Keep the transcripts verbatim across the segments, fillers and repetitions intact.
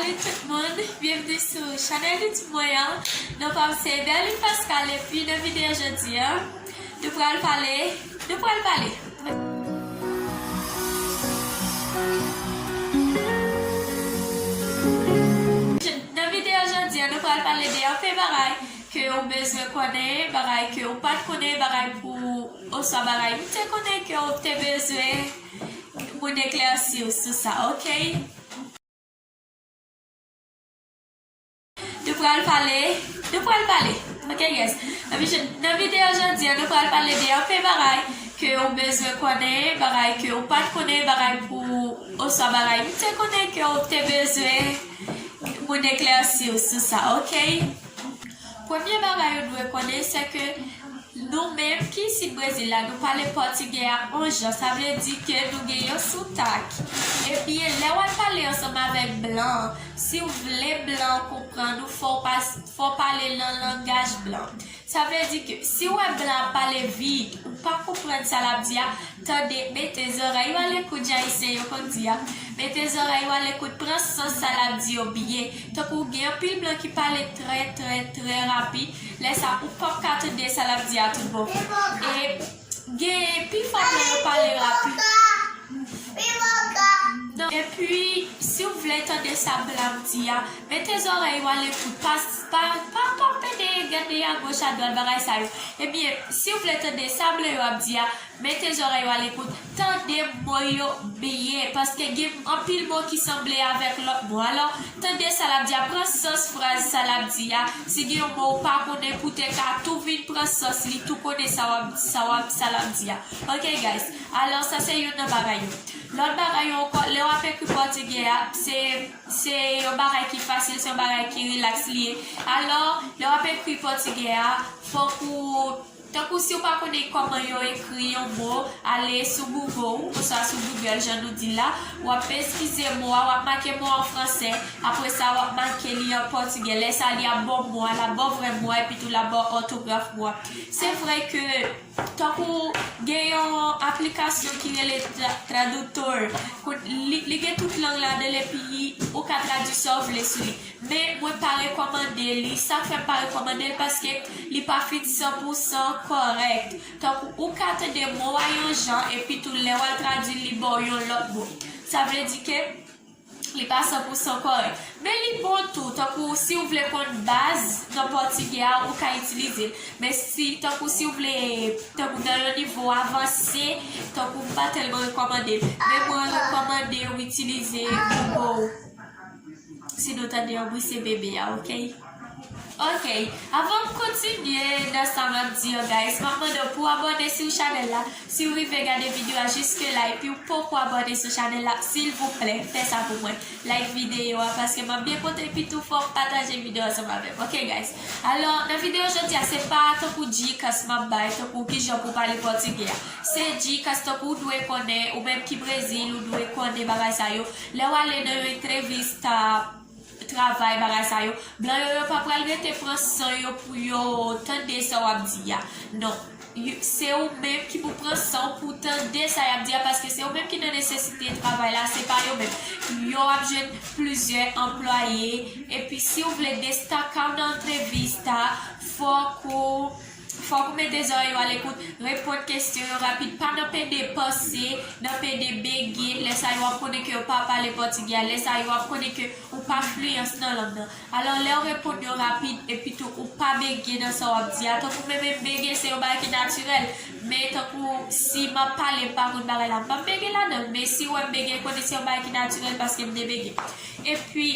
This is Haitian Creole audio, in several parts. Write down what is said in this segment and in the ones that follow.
Salut tout moun, byenvni sou chanèl YouTube mwen an. Non pa m se Berline Pascal, epi nan videyo jodi a, nou pral pale, nou pral pale. Nan videyo jodi a, nou pral pale de anpil bagay ke w bezwen konnen, bagay ke w pa t konnen, bagay pou, oswa bagay m te konnen ke w te bezwen moun eklèsi w sou sa, oke? Nou pral pale, nou pral pale. Oke, guys. Nan vi-, nan videyo jodi a, nou pral pale de anpil bagay ke w bezwen konnen, bagay ke w pa t konnen, bagay pou, oswa bagay m te konnen ke w te bezwen moun eklèsi w sou sa, oke? Premye bagay ou dwe konnen, se ke nou menm ki isit Brezil la, nou pale pòtigè a on jan. Sa vle di ke nou gen yon soutag. Ebyen, lè w al pale ansanm avèk blan, si w vle blan konprann ou, fò w pas-, fò w pale nan langaj blan. Sa vle di ke si w wè blan ap pale vit, ou pa konprann sa l ap di a, tande, mete zòrèy ou alekout, jan Ayisyen yo konn di a. Mete zòrèy ou alekout, pran sans sa l ap di yo byen. Tankou gen anpil blan ki pale trè, trè, trè rapid. Lè sa, ou p ap ka tande sa l ap di a tout bon. E gen pifò blan yo pale rapid. Non, epi, si w vle tande sa blan ap di a, mete zòrèy ou alekout. Pa, pa, pa, pa pede gade agoch, adwat, bagay sa yo. Ebyen, si w vle tande sa blan yo ap di a, mete zòrèy ou alekout, tande mo yo byen, paske gen anpil mo ki sanble avèk lòt mo. Alò, tande sa l ap di a, pran sans fraz sa l ap di a. Si gen yon mo ou pa konnen, pou w te ka tou vin pran sans li, tou konnen sa w ap, sa w ap, sa l ap di a. Oke, guys. Alò, sa se youn nan bagay yo. Lòt bagay yo ankò, lè w ap ekri pòtigè a, se, se yon bagay ki fasil, se yon bagay ki rilaks li ye. Alò, lè w ap ekri pòtigè a, fòk ou Tankou si w pa konnen kòman yo ekri yon mo, ale sou Google, oswa sou Google, jan nou di la, w ap eskize mo a, w ap make mo a an fransè, apre sa, w ap make li an pòtigè. Lè sa, li ap ba w mo a, l ap ba w vrè mo a, epi tou l ap ba w òtograf mo a. Se vre ke, tankou gen yon aplikasyon ki rele Tra-, Traductor, kot li, li gen tout lang ladan l, epi ou ka tradui sa w vle sou li. Men mwen pa rekòmande li. Sa k fè m pa rekòmande l, paske li pa fin san pou san kòrèk. Tankou ou ka tande mo a yon jan, epi tou lè w al tradui l, li ba w yon lòt mo. Sa vle di ke li pa san pou san kòrèk. Men li bon tou, tankou si w vle konn baz nan pòtigè a, ou ka itilize l. Men si, tankou si w vle, tankou nan yon nivo avanse, tankou m pa tèlman rekòmande l. Men mwen rekòmande w itilize Google. Si nou tande yon bri, se bebe a, oke? Oke, avan m kontinye nan sa m ap di yo, guys, m ap mande w pou w abòne sou chanèl la. Si w rive gade videyo a jiske la epi w poko abòne sou chanèl la, silvouplè, fè sa pou mwen. Like videyo a, paske m ap byen kontan, epi tou fò w pataje videyo ansanm avè m, oke, guys? Alò, nan videyo jodi a, se pa tankou dicas m ap bay, tankou kijan pou w pale pòtigè a. Se dicas tankou w dwe konnen, ou menm ki Brezil, ou dwe konnen bagay sa yo. Lè w ale nan yon entrevista travay, bagay sa yo, blan yo, yo pa pral rete pran san yo pou yo tande sa w ap di a. Non. Yo, se ou menm ki pou pran san w pou tande sa y ap di a, paske se ou menm ki nan nesesite travay la, se pa yo menm. Yo ap jwenn plizyè anplwaye, epi si w vle destake w nan entrevista, fòk ou Fòk ou mete zòrèy ou alekout, reponn kesyon yo rapid, pa nan pede panse, nan pede bege, lè sa yo ap konnen ke yo pa pale pòtigè a, lè sa yo ap konnen ke ou pa fliyans nan lang nan. Alò, lè w reponn yo rapid, epi tou ou pa bege nan sa w ap di a, tankou mwen menm bege se yon bagay ki natirèl, men tankou si m ap pale, m pa konn bagay la, m p ap bege ladan l, men si w wè m bege, konnen se yon bagay ki natirèl paske m te bege. Epi,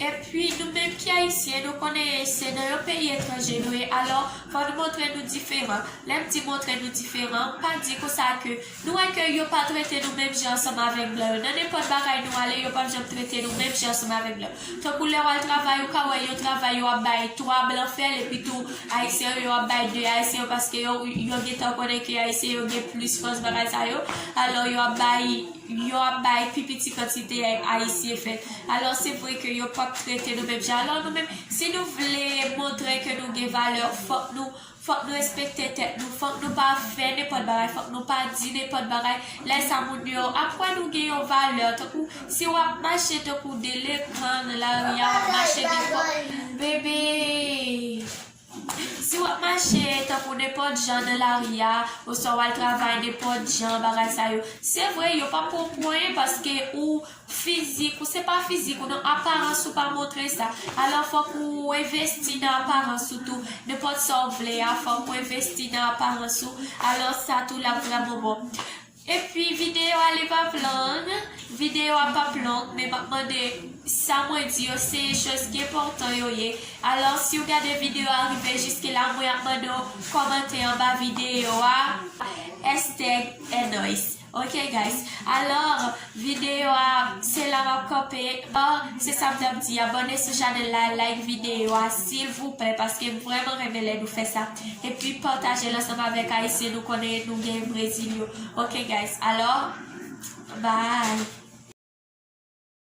Epi, nou menm ki Ayisyen, nou konnen se nan yon peyi etranje nou ye, alò, fò nou montre nou diferan. Lè m di montre nou diferan, m pa di konsa ke nou wè ke yo pa trete nou menm jan ansanm avèk blan yo. Nan nenpòt bagay nou ale, yo p ap janm trete nou menm jan ansanm avèk blan yo. Tankou lè w al travay, ou ka wè yon travay yo ap bay twa blan fè l, epi tou Ayisyen yo, yo ap bay de Ayisyen yo, paske yo, yo gentan konnen ke Ayisyen yo gen plis fòs bagay sa yo. Alò, yo ap bay yo ap bay pi piti kantite Ayisyen fè. Alò, se vre ke yo p ap trete nou menm jan. Alò, nou menm, si nou vle montre ke nou gen valè, fòk nou, Fòk nou respekte tèt nou, fòk nou pa fè nenpòt bagay, fòk nou pa di nenpòt bagay. Lè sa moun yo ap wè nou gen yon valè, tankou si w ap mache tankou delenkan nan lari a, w ap mache nenpòt, bebe. Si w ap mache tankou nenpòt jan nan lari a, oswa w al travay nenpòt jan, bagay sa yo, se vre, yo p ap pran w pou anyen paske ou fizik, ou se pa fizik ou, non, aparans ou pa montre sa. Alò, fòk ou envesti nan aparans ou tou. Nenpòt sa w vle a, fòk ou envesti nan aparans ou. Alò, sa tou l ap vrèman bon. Epi, videyo a li p ap long, videyo a p ap long, men m ap mande sa mwen di yo, se choz ki enpòtan yo ye. Alò, si w gade videyo a rive jiske la, mwen ap mande w kòmante anba videyo a, Esther Enois. Ok, guys. Alò, videyo a, se la m ap kanpe. Bon, se sa m t ap di. Abòne sou chanèl la, like videyo a, silvouplè, paske m vrèman renmen lè nou fè sa. Epi, pataje l ansanm avèk Ayisyen nou konnen nou gen Brezil yo. Ok, guys. Alò, bye.